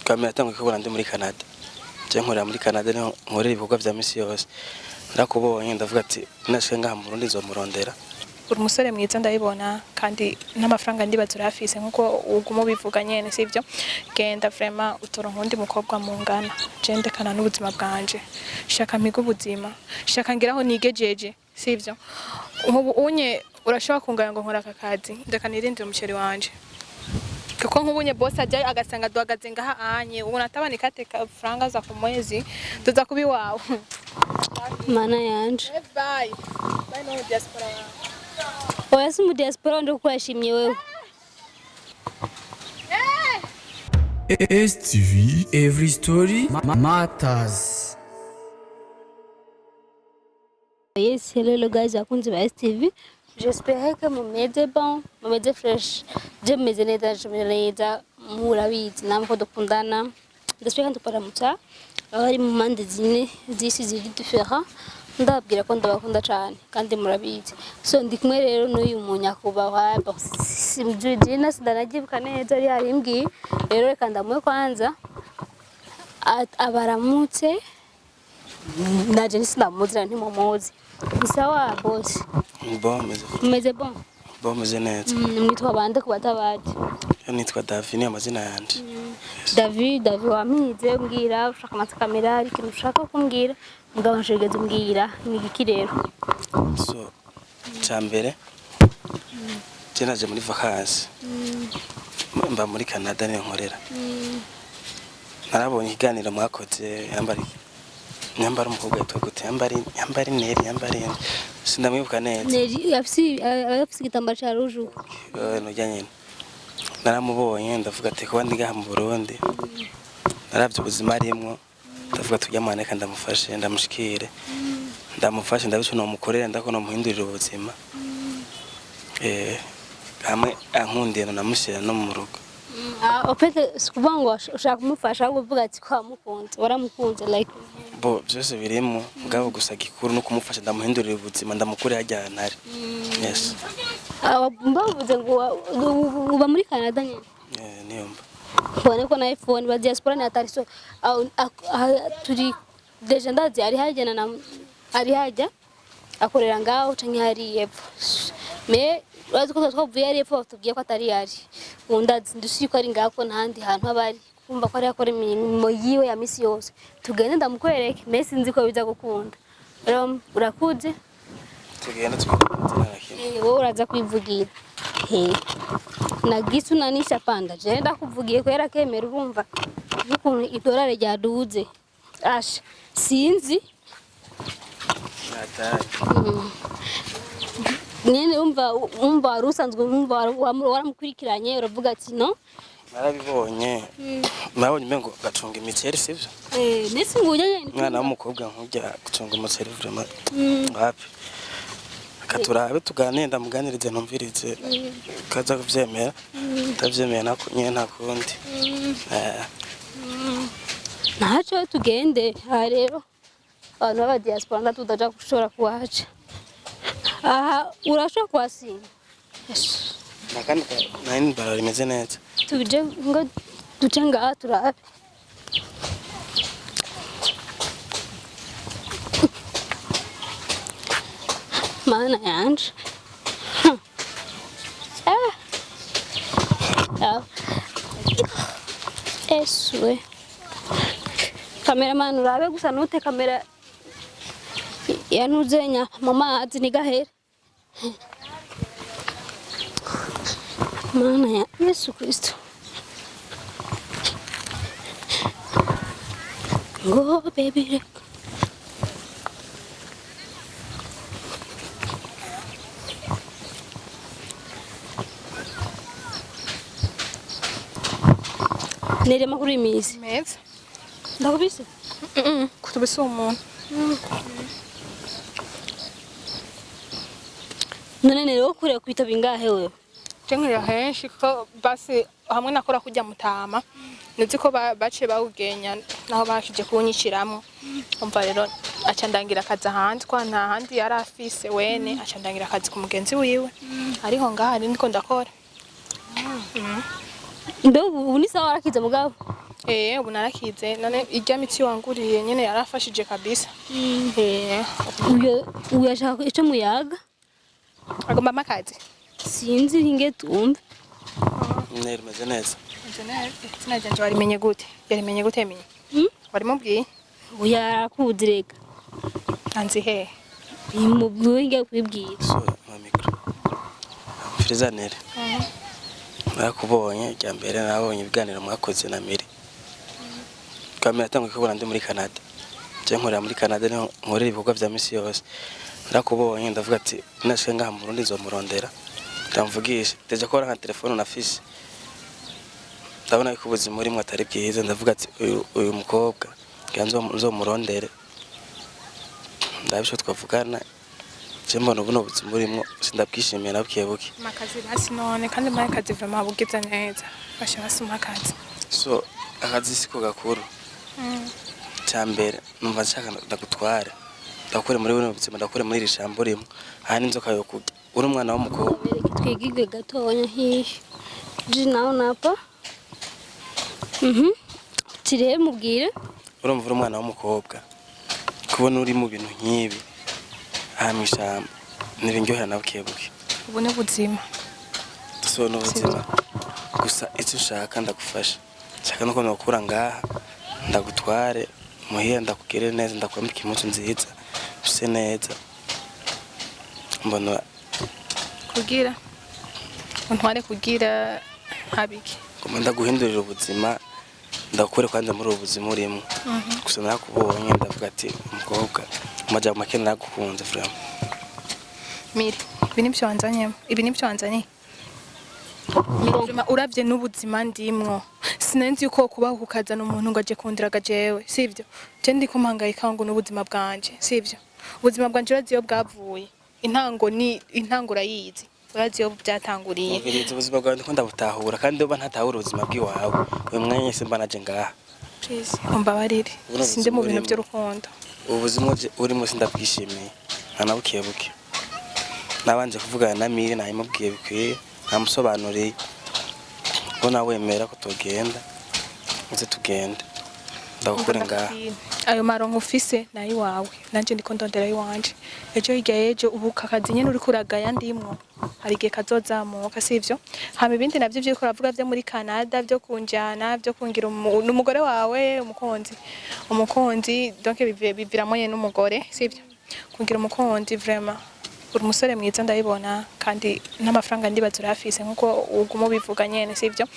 Kamera yatanguye kubona ndi muri Canada. Je nkorera muri Canada, niho nkorera ibikorwa vya misi yose. Ndakubonye ndavuga ati nashika ngaha mu Burundi nzomurondera. Uri umusore mwiza ndabibona, kandi n'amafaranga ndibaza urayafise nkuko uguma ubivuga nyene, sivyo? Genda vraiment utoronka uwundi mukobwa mungana. Je ndekana n'ubuzima bwanje, shaka mpige ubuzima, shaka ngeraho nigejeje, sivyo? Nkubu unye urashobora kungaya ngo nkora aka kazi, ndeka nirindire umuceri wanje, kuko nk'ubunye boss ajyayo agasanga duhagaze ngaha anye ubu natabana ikate franga za ku mwezi tuza kuba iwawe. Mana yanje. Bye bye no diaspora wawe. Oya, si mu diaspora wanje kuko yashimye wewe. STV Every Story Matters. Yes, hello, hello guys, bakunzi ba STV. J'espère que mumeze bon, mumeze fresh. Je meze neza, je meze neza, murabizi namwe ko dukundana. Ndasubira kandi kubaramutsa abari mu mpande zine z'isi ziri différent. Ndababwira ko ndabakunda cyane kandi murabizi. So ndi kumwe rero n'uyu munyakubahwa, bon, simjui sindanagyibuka neza yari yarimbwiye. Rero reka ndamuhe kwanza abaramutse, naje sindamuzi ntimumuzi. Ni sawa boss? Bon, meze Mumeze bon? bon, meze neza. Mwitwa bande ku batabazi? Yo nitwa David, ni amazina yanje. David, David wamize mbwira ushaka amatsi kamera, hari ikintu ushaka kumbwira mugabo nshigeze umbwira ni igiki rero? So ca mbere je naje muri vacances. Mba muri Canada niho nkorera. Narabonye ikiganiro mwakoze, yambara nyambara umukobwa yitwa gute, yambara Neri, yambara sindamwibuka neza. Neri afise igitambaro ca rouge uko. Nurya nyene naramubonye ndavuga ati kuba ndi ngaha mu Burundi naravye ubuzima arimwo, ndavuga ati urya mwana reka ndamufashe, ndamushikire, ndamufashe, ndabico nomukorera, ndako nomuhindurira ubuzima, hamwe ankundiye namushira no mu rugo. En fait si ukuvuga ngo ushaka kumufasha, ahubwo uvuga ati ko wamukunze, waramukunze like. Bo vyose birimo, mugabo gusa gikuru no kumufasha ndamuhindurira ubuzima, ndamukure harya hantu ari, yes. Mbavuze ngo uba muri Canada nyene? Niyo mba. Ubone ko na iPhone ba diaspora ni atari so turi déjà ndazi ari hajya na ari hajya akorera ngaho canke hari epfo, me urazi ko twavuye ari epfo batubwiye ko atari yari, ubu ndazi ndusi ko ari ngaho ko ntahandi hantu aba ari, kumva ko ari akora imirimo yiwe ya misi yose. Tugende ndamukwereke, me sinzi ko biza gukunda. Rero urakuze. Tugenda tukagenda na kimwe. Wowe uraza kwivugira. He. Na gisu nanisha panda je ndakuvugiye kubera kemera, urumva ukuntu idolari ryaduze, asha sinzi. Natari. Nyene umva wari usanzwe umva waramukurikiranye uravuga ati no. Narabibonye, nabonye umengo gacunga imiceri, sivyo? Eh, nese nguye nyene. Umwana w'umukobwa nkujya gucunga umuceri, vraiment wapi. Reka turabe tuganire, ndamuganirize, ntumvirize kaza kuvyemera, ndavyemera nako nyene nta kundi. Ntaco tugende. Aha rero abantu b'aba diaspora ndatudaja gushobora kuhaca, aha urashobora kuhasimba. Nakandi nari barara rimeze neza. Tuje ngo duce ngaha turabe. Mana yanje. Ah. Ah. Eswe. Cameraman urabe gusa nute kamera yanuzenya mu mazi nigahera. Mana ya Yesu Kristo. Ngo baby reka. Nere makuru y'imisi. Meza. Ndakubise. Kutubise uwo muntu. None nere wo kure kwitaba ingahe wewe? Je nkorera henshi kuko basi hamwe nakora kurya mutama nzi ko baciye bawugenya naho bakije kuwunyiciramo, umva rero aca ndangira akazi ahandi kwa nta handi yari afise wene, aca ndangira akazi ku mugenzi wiwe ariho ngaha ari ndiko ndakora. Mbe ubu ni sawa warakize mugabo? Ubu narakize. None irya miti wanguriye nyene yarafashije kabisa. Uyo uyo ashaka ico muyaga. Agomba amakazi. Sinzi, hinge tumve. Neri, meze neza. Izina ryanje warimenye gute? Yarimenye gute menye? Hmm? Warimubwiye? Oya, arakuzi reka. Anzi hehe? Imubwiye, hinge kwibwira. So ma micro Firiza. Neri, narakubonye rya mbere, nabonye ibiganiro mwakoze na Miri. Bwa mbere natanguye kubona ndi muri Canada. Je nkorera muri Canada, niho nkorera ibikorwa vya misi yose. Narakubonye, ndavuga ati nashika ngaha mu Burundi nzomurondera ndamvugisha. Déjà ko nka telefone nafise, ndabona ko ubuzima urimo atari bwiza. Ndavuga ati uyu mukobwa ngira nzomurondere ndabe ico twavugana. Je mbona buno buzima urimo sindabwishimiye na buke buke. Makazi basi none, kandi muri akazi vraiment bugize neza. Basha basi makazi. So akazi siko gakuru. Cya mbere numva nshaka ndagutware, ndakure muri buno buzima, ndakure muri iri jambo urimo aha n'inzoka yo kurya, uri umwana w'umukobwa. Bereke twigigwe gatonya hihi ji nawe napa. Tirebe mubwire. Urumva, uri umwana w'umukobwa, kubona uri mu bintu nk'ibi aha mu ishyamba ntibindyohera na buke buke. Ubu ni buzima. So n'ubuzima gusa, icyo ushaka ndagufasha. Nshaka nuko nokura ngaha, ndagutware muhira, ndakugirire neza, ndakwambika impuzu nziza, use neza. Mbona Kugira untware kugira habiki? Ngomba ndaguhindurira ubuzima, ndakure kwanza muri ubu buzima urimo. Gusa narakubonye, ndavuga ati umukobwa, mu majambo make naragukunze vraiment. Miri, ibi nibyo wanzanyemo? Ibi nibyo wanzaniye? Miri, vraiment, uravye n'ubuzima ndimwo, sinenzi yuko kubaho kukazana umuntu ngo aje kundiraga jewe, sivyo? Je ndiko mpangayika ngo n'ubuzima bwanje, sivyo? Ubuzima bwanje urazi iyo bwavuye, intango ni intango, urayizi, urazi iyo byatanguriye. Umviriza, ubuzima bwawe ndiko ndabutahura, kandi uba ntatahura ubuzima bw'iwawe uyu mwanya se mba naje ngaha. Please, umbabarire. Ubu ni Sindi mu ubuzima bintu urimo. by'urukundo. Ubu buzima urimo sindabwishimiye nta na buke buke. Nabanje kuvugana na Miri, nabimubwiye bikwiye, namusobanuriye. Ubona wemera ko tugenda, uze tugende ndagukure ngaha. Ayo maronko ufise nayo iwawe, nanje ndiko ndondera iwanje. Ejo hirya y'ejo, ubu kakazi nyene uriko uragaya ndimwo, hari igihe kazozamuka, sivyo? Hama ibindi navyo vyuriko uravuga vyo muri Canada, vyo kunjana, vyo kungira n'umugore wawe, umukunzi, donc biviramo nyene n'umugore, sivyo? Kungira umukunzi, vraiment uri umusore mwiza ndabibona, kandi n'amafaranga ndibaza urayafise nkuko uguma ubivuga nyene, sivyo?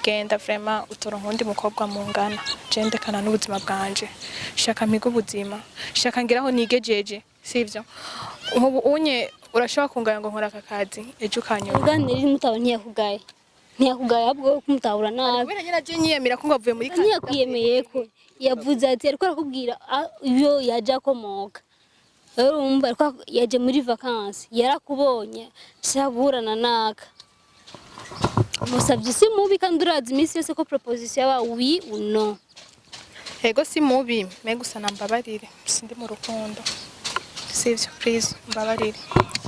Genda vraiment, utoronka uwundi mukobwa mungana. Je ndekana n'ubuzima bwanje, shaka mpige ubuzima, shaka ngiraho nigejeje, sivyo? Ubu unye urashobora kungaya ngo nkora aka kazi, ejo ukanyuma. Uganira mutaba, ntiyakugaye, ntiyakugaye, ahubwo kumutahura nabi. Kubera nyine aje nyiyemera ko ngo avuye muri Canada. Ntiyakwiyemeye ko yavuze ati ariko arakubwira iyo yaje akomoka. Rero urumva ariko yaje muri vacances, yarakubonye, shaka guhurana naka musabye. Si mubi, kandi urazi iminsi yose ko proposition yaba oui ou non. Ego, si mubi, me gusa nambabarire, sindi mu rukundo, sivyo? Please, mbabarire.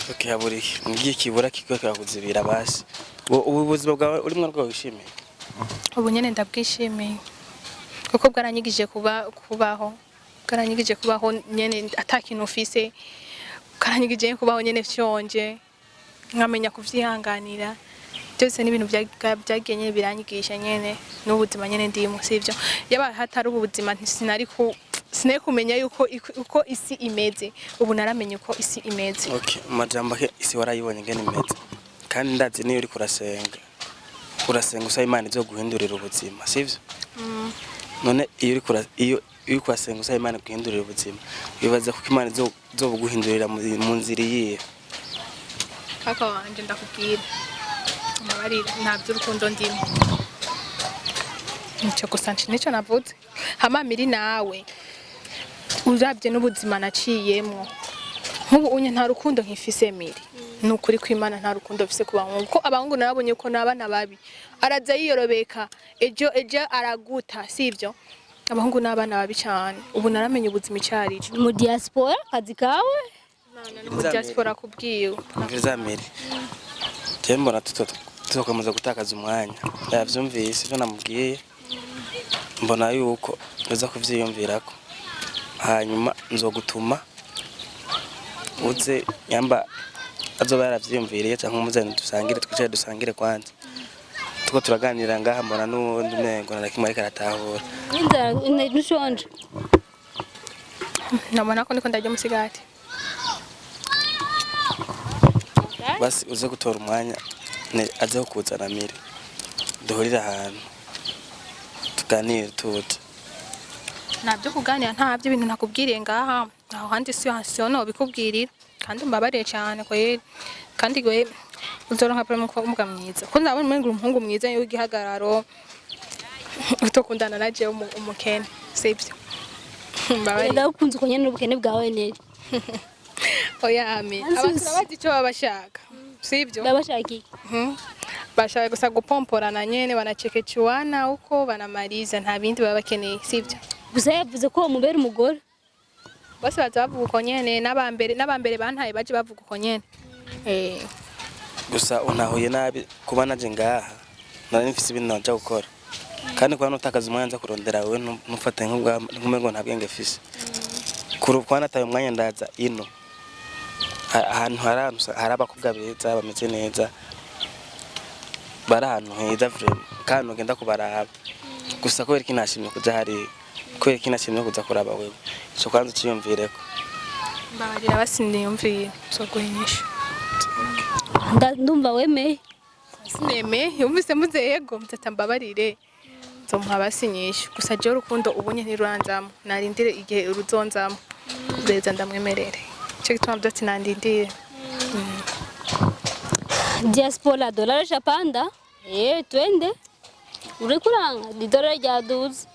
Okay, haburiki ngiye kibura kiko kirakuzibira basi. Ubu buzima bwawe urimo rwo wishimiye? Ubu nyene ndabwishimiye kuko bwaranyigije kubaho, bwaranyigije kubaho nyene ata kintu ufise, bwaranyigije kubaho nyene fyonje, nkamenya kuvyihanganira byose. N'ibintu byagiye nyene biranyigisha nyene n'ubuzima nyene ndimo, sivyo? Yaba hatari ubu buzima, sinari kumenya yuko uko isi imeze. Ubu naramenye uko isi imeze. Okay, mu majambo ake isi warayibonye ingene imeze, kandi ndazi niyo uriko urasenga, urasenga usaba Imana izoguhindurira ubuzima, sivyo? None iyo uriko urasenga usaba Imana guhindurira ubuzima, wibaza kuko Imana izobuguhindurira mu nzira iyihe? Kaka wanje, ndakubwira, umbabarire, nta by'urukundo ndimo. Nico gusa nico navuze. Hama Miri, nawe uravye n'ubuzima naciyemwo, nk'ubu unye nta rukundo nkifise. Miri, ni ukuri kw'Imana, nta rukundo mfise ku bahungu, kuko abahungu narabonye ko n'abana babi. Araza yiyorobeka, ejo ejo araguta, sivyo? Abahungu n'abana babi cyane. Ubu naramenye ubuzima icyo ari cyo. Mu diaspora akazi kawe. Mu diaspora kubwiwe. Umviriza Miri, jewe mbona tuzokomeza gutakaza umwanya. Yavyumvise ivyo namubwiye. Mbona yuko uza kuvyiyumvirako, hanyuma nzogutuma uze nyamba azoba yaravyiyumviriye, canke umuzane dusangire, twicare dusangire kwanza. Tuko turaganira ngaha, mbona n'uwundi umengo na kimwe ariko aratahura. N'inzara ntushonje? Nabona ko ndiko ndarya umusigati. Basi uze gutora umwanya aze kukuzana mire, duhurire ahantu tuganire tute. Ntabyo kuganira, ntabyo ibintu nakubwiriye ngaha, aho handi si siyo nobikubwirira. Kandi mbabariye cyane kweri, kandi gwe uzoronka pe umukobwa mwiza, ko ndabona umengo uri umuhungu mwiza w'igihagararo, utokundana na jewe umukene, sibyo? Mbabariye. Ndagukunze uko nyene n'ubukene bwawe, Neri. Oya ami, abantu bazi icyo baba bashaka, sibyo? Baba bashaka iki? Bashaka gusa gupomporana nyene, banachekechuana uko banamaliza, nta bindi baba bakeneye, sibyo? Gusa yavuze ko mubera umugore. Bose baza bavuga uko nyene, n'abambere bantaye baje bavuga uko nyene. Gusa untahuye nabi. Kuba naje ngaha, nari mfise ibintu naja gukora, kandi kuba nutakaza umwanya nza kurondera wewe, ntufate nk'umengo nta bwenge mfise. Kuri kuba nataye umwanya ndaza ino, ahantu hari ahantu hari abakobwa beza bameze neza, bari ahantu heza vraiment, kandi ugenda kubaraba. Gusa kubera iki nashimye kuja hariya? Kubera iki nashimye kuza kuraba wewe? Ico kwanza uciyumvireko. Mbabarira basi, niyumvire, nzoguha inyishu. Ndumva wemeye. Sineme yumvise muze yego mutata, mbabarire, nzomuha basi inyishu. Gusa jewe urukundo ubonye ntiruranzamo, narindire igihe uruzonzamo, nzeza ndamwemerere. Ico gituma mvuze ati nandindire. Diaspora, dolari shapanda, twende uri kuranga idolari ryaduze,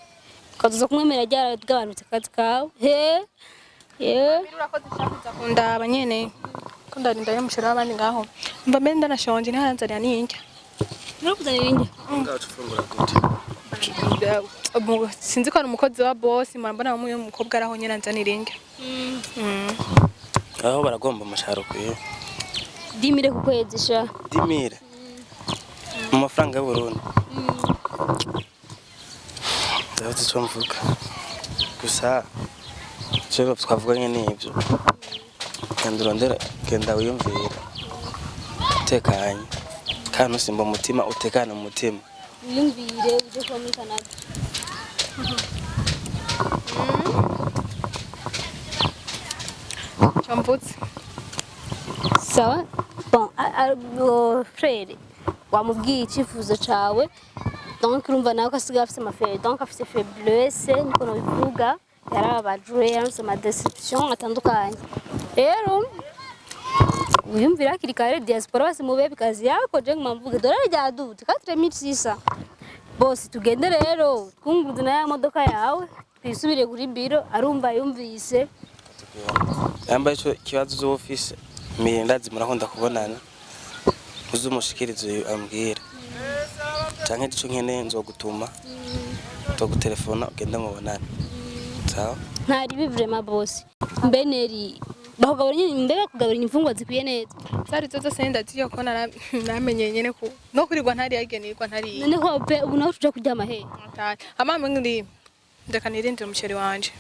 ukazoza kumwemera ryaragabanutse. Akazi kawe he ye. Urakoze kuza kundaba nyene, ko ndarinda y'umushera w'abandi ngaho, mba mbere ndanashonje, ntiharanzanira n'indya. Urakuzanira indya? Sinzi ko ari umukozi wa bosi, murambona bamwe umukobwa araho nyene anzanira indya. Aho baragomba umushahara ukwiye. 10 000 ku kwezi sha. 10 000 mu mafaranga y'Uburundi, ndabuze icyo mvuga. Gusa icyo twavuganye ni ibyo: genda urondere, genda wiyumvire utekanye, kandi ntusimbe umutima, utekane mu mutima. Wiyumvire uje kuba muri Canada. Icyo mvutse. Sawa, bon, frère wamubwiye icyifuzo cawe, donc urumva nawe ko asigaye afise amafere, donc afise faiblesse, niko nobivuga. Yarababajwe, yaronse ama déception atandukanye. Rero wiyumvira hakiri kare, diaspora basi mube kazi yako. Je nguma mvuge dolari ryaduze 4600. Bose tugende rero, twunguruze na ya modoka yawe, twisubire kuri biro. Arumva yumvise. Yambaye ico kibazo uzoba ufise, mire ndazi murakunda kubonana, uzumushikirize uyu ambwira, canke ico nkeneye nzogutuma, nzogutelefona ugende mubonane, sawa? Nta ribi vraiment, boss. Mbe Neri, bakugabura nyine, mbe bakugabura imfungwa zikwiye neza? Zari zo zose ndaziyo ko naramenye nyene ko no kurirwa ntari yagenirwa ntari. None ko pe ubu nawe tuja kuryama he? Amama ngiri, ndeka nirindire umuchéri wanje,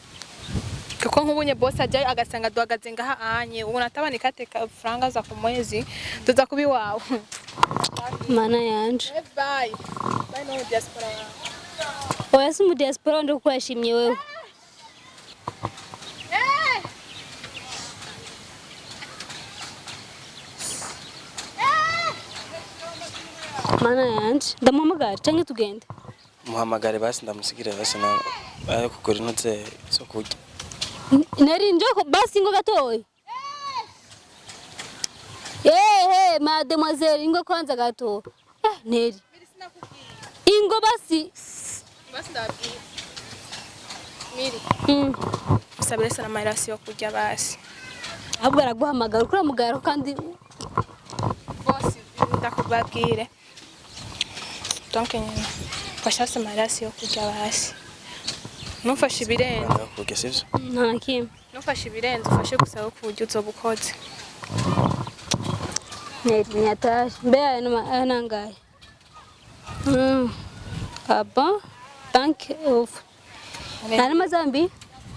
kuko nk'ubunye boss ajyayo agasanga duhagaze ngaha anye, ubu natabana ikate franga za ku mwezi tuza kuba iwawe. Mana yanje. Bye bye no diaspora wawe. Oya, si mu diaspora wanje, kuko yashimye wewe. Eh! Mana yanje, ndamuhamagara canke tugende? Muhamagare basi, ndamusigire basi na ayo kugura intuze zo kurya. Neri, njoko basi, ngo gatoyi. Ehe, mademoiselle, ingo kwanza gato. Neri, ingo basi. Basi ndababwira miri. Usabire sana amahera yo kurya basi. Ahubwo araguhamagara, uriko uramugara kandi. Bose ndakubabwire, donc nyine mfasha amahera yo kurya basi, ntufashe ibirenze. Ayo kurya, sivyo? Nta na kimwe. Ntufashe ibirenze, ufashe gusa wo ku buryo uzoba ukoze. Neri, ntiyataje. Mbe aya aya nangahe? Ah bon. Bank of nta n'amazambi.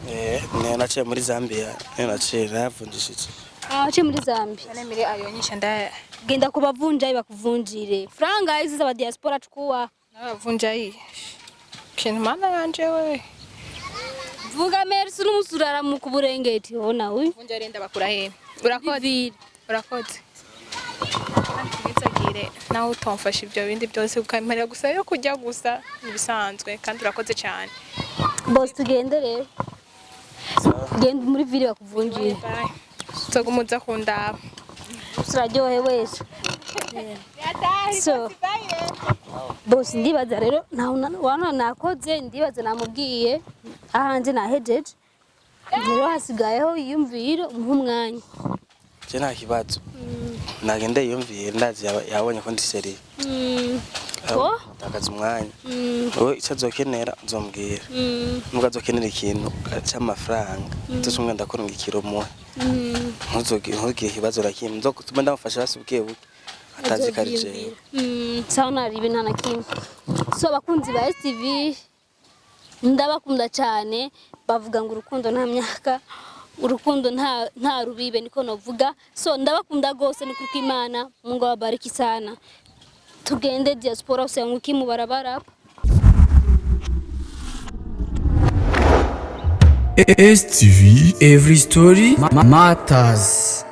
Eh, niyo naciye muri Zambia, niyo naciye nayavunjishije. Ah, waciye muri Zambia. Nemire ayo nyisha nda. Genda kubavunjayi bakuvunjire franga hizi za diaspora, chukua. Nabavunja iyi kintu, mana yanje we. Vuga merci n'umusurara mu kuburengeti ona uyu. Vunja renda bakura he? Urakoze. Bibiri. Urakoze. Ntizagire nawe utomfasha ibyo bindi byose, ukamera gusa yo kujya gusa ibisanzwe, kandi urakoze cyane. Boss, tugende rero, genda muri ville bakuvunjire. Bye. Nzoguma kundaba. Turaryohe wese. So boss, ndibaza rero wana nakoze, ndibaza namubwiye ahanje nahejeje, rero hasigayeho yiyumvire, umuhe umwanya. Je nta kibazo, nagende yiyumvire, ndazi yabonye ko ndi sérieux. Oh? Takaza umwanya. Wowe icyo azokenera uzombwira. Nubwo azokenera ikintu c'amafaranga, nzocumwe ndakurungikira umuhe. Ntugire ikibazo na kimwe, nzotuma ndamufasha basi buke buke atazi ko ari jewe. Sawa, naribi nta na kimwe. So abakunzi ba STV, ndabakunda cyane. Bavuga ngo urukundo nta myaka, urukundo nta rubibe, niko novuga. So ndabakunda gose, ni kuri Imana. Mungu awabariki sana. Tugende diaspora, usianguki mu barabara. STV Every Story Matters.